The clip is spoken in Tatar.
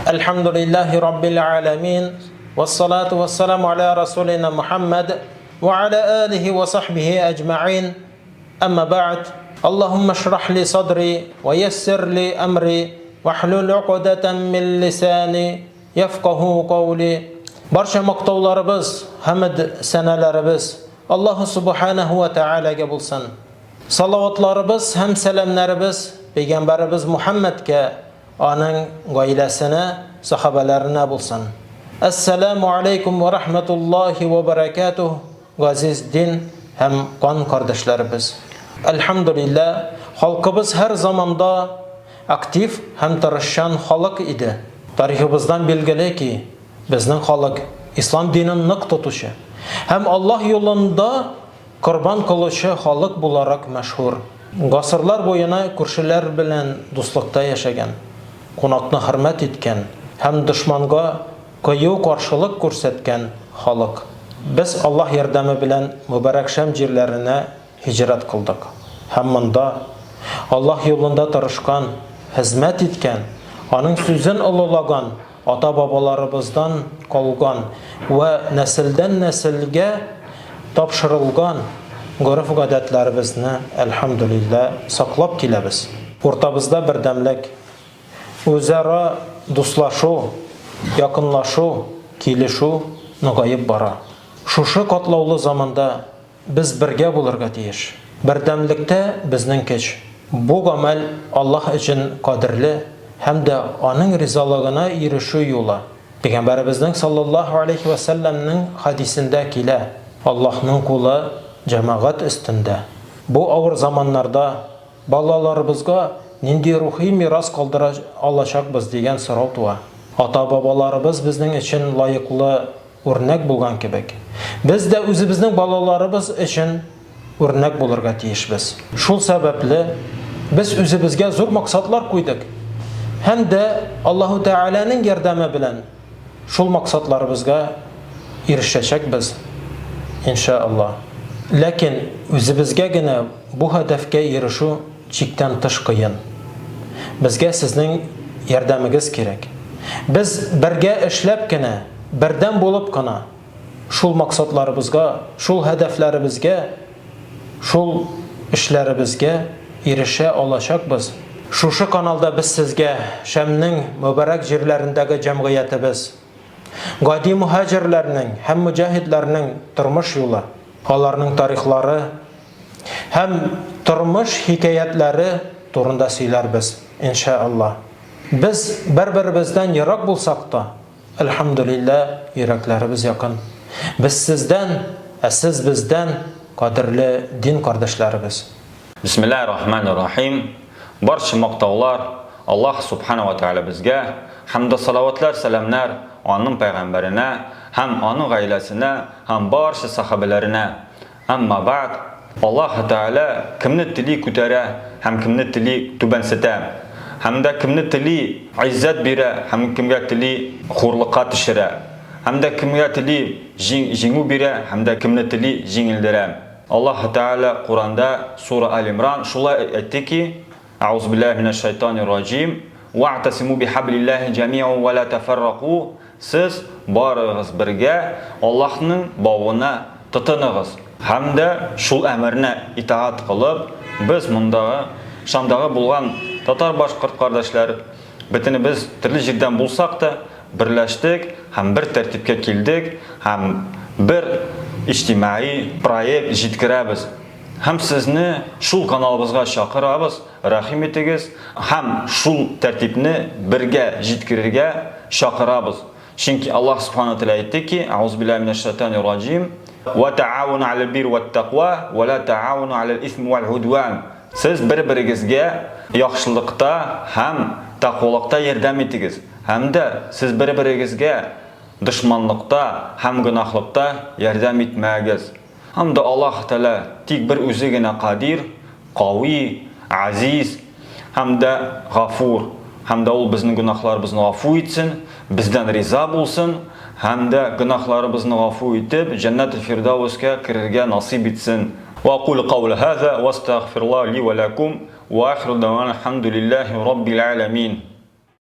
Әлхәмдүлилләһи раббил галәмин, вассалату вассаламу аля расулина Мухаммад ва аля алихи ва сахбихи әҗмәгыйн. Әмма бәгъд. Аллаһумма шрах ли садри ва яссир ли әмри вахлул уқдатан мин лисани яфкаху каули. Барча мактауларыбыз, хәмд сәнәләребез Аллаһу субханаху ва таалагә булсын. Салаватларыбыз һәм сәламнәребез пәйгамбәребез Мухаммадка, аның гаиләсенә, сахабәләренә булсын. Әссәламу алейкум ва рахматуллахи ва баракатуһ, газиз дин һәм кан кардәшләребез. Әлхәмдулилла, халкыбыз һәр заманда актив һәм тырышчан халык иде. Тарихыбыздан билгеле ки, безнең халык ислам динен нык тотучы һәм Аллаһ юлында Корбан кылучы халык буларак мәшһүр. Гасырлар буена күршеләр белән дуслыкта яшәгән, кунакны хөрмәт иткән һәм дошманга кыю каршылык күрсәткән халык. Без Аллаһ ярдәме белән мөбарәк Шәм җирләренә һиҗрәт кылдык һәм монда Аллаһ юлында тырышкан, хезмәт иткән, Аның сүзен олылаган Ата-бабаларыбыздан калган вә нәселдән-нәселгә тапшырылган гореф-гадәтләребезне, әлхәмдүлилләһ, саклап киләбез. Уртабызда бердәмлек, үзара дуслашу, якынлашу, килешү ныгаеп бара. Шушы катлаулы заманда Без бергә булырга тиеш. Бердәмлектә безнең көч. Бу гамәл Аллаһ өчен кадерле һәм дә Аның ризалыгына ирешү юлы. Пәйгамбәребезнең саллаллаһу алейһи вә сәлләмнең хәдисендә килә, Аллаһның кулы җәмәгать өстендә. Бу авыр заманнарда балаларыбызга нинди рухи мирас калдыра алачакбыз дигән сорау туа. Ата-бабаларыбыз безнең өчен лаеклы үрнәк булган кебек, без дә үзебезнең балаларыбыз өчен үрнәк булырга тиешбез. Шул сәбәпле, без үзебезгә зур максатлар куйдык һәм дә Аллаһу Тәгаләнең ярдәме белән шул максатларыбызга ирешәчәкбез, иншаАллаһ. Ләкин үзебезгә генә бу һәдәфкә ирешү чиктән тыш кыен. Безгә сезнең ярдәмегез кирәк. Без бергә эшләп кенә, бердәм булып кына шул максатларыбызга, шул һәдәфләребезгә, шул эшләребезгә ирешә алачакбыз. Шушы каналда без сезгә Шәмнең мөбарәк җирләрендәге җәмгыятебез, гади мөһаҗирләрнең һәм мөҗаһидләрнең тормыш юлы, аларның тарихлары һәм тормыш хикәятләре турында сөйләрбез, иншаАллаһ. Без бер-беребездән ерак булсак та, әлхәмдүлилләһ, йөрәкләребез якын. Без сездән, ә сез бездән, кадерле дин кардәшләребез. Бисмиллаһир рахманир рахим. Барча мактаулар Аллаһ субхана ва тәгаләбезгә, һәм дә салаватлар, сәламнәр аның пәйгамбәренә һәм аның гаиләсенә һәм барча сахабәләренә. Әмма бәгъд, Аллаһы Тәгалә кемне тели күтәрә һәм кемне тели түбәнсетә, һәм дә кемне тели гыйззәт бирә һәм кемгә тели хурлыкка төшерә, һәм дә кемгә тели җиңү бирә һәм дә кемне тели җиңелдерә. Аллаһы Тәгалә Коръәндә, сура Әл-Имран, шулай әйтте ки, Әгъузубиллаһи минәш-шайтанир-раҗим, Вәгътәсиму бихәблиллаһи җәми'у вә лә тәфәррәку, Сез барыгыз бергә Аллаһның бавына тотыныгыз. Һәм дә шул әмеренә итагать кылып, без мондагы, Шамдагы булган татар-башкорт кардәшләр, бөтенебез төрле җирдән булсак та, берләштек һәм бер тәртипкә килдек һәм бер иҗтимагый проект җиткерәбез. Һәм сезне шул каналыбызга чакырабыз, Рәхим итегез һәм шул тәртипне бергә җиткерергә чакырабыз. Чөнки Аллаһ Субхану ва Тәгалә әйтте ки, Әгъузу биллаһи минәш шайтанир раҗим, Ва таавуну аләл бирри вәт таква, ва ла таавуну аләл исми вәл удван. Сез бер-берегезгә яхшылыкта һәм таквалыкта ярдәм итегез, һәм дә сез бер-берегезгә дошманлыкта һәм гөнаһлыкта ярдәм итмәгез. Һәм дә Аллаһ Тәгалә тик бер үзе генә Кадир, Кави, Азиз һәм дә Гафур. Һәм дә ул безнең гөнаһларыбызны гафу итсен, бездән риза булсын һәм дә гөнаһларыбызны гафу итеп, Җәннәтел Фирдәүскә керергә насыйп итсен. Ва акулу каули һаза ва астагфируллаһа ли ва ләкум ва ахиру дәгъвана альхамдулиллаһи раббил галәмин.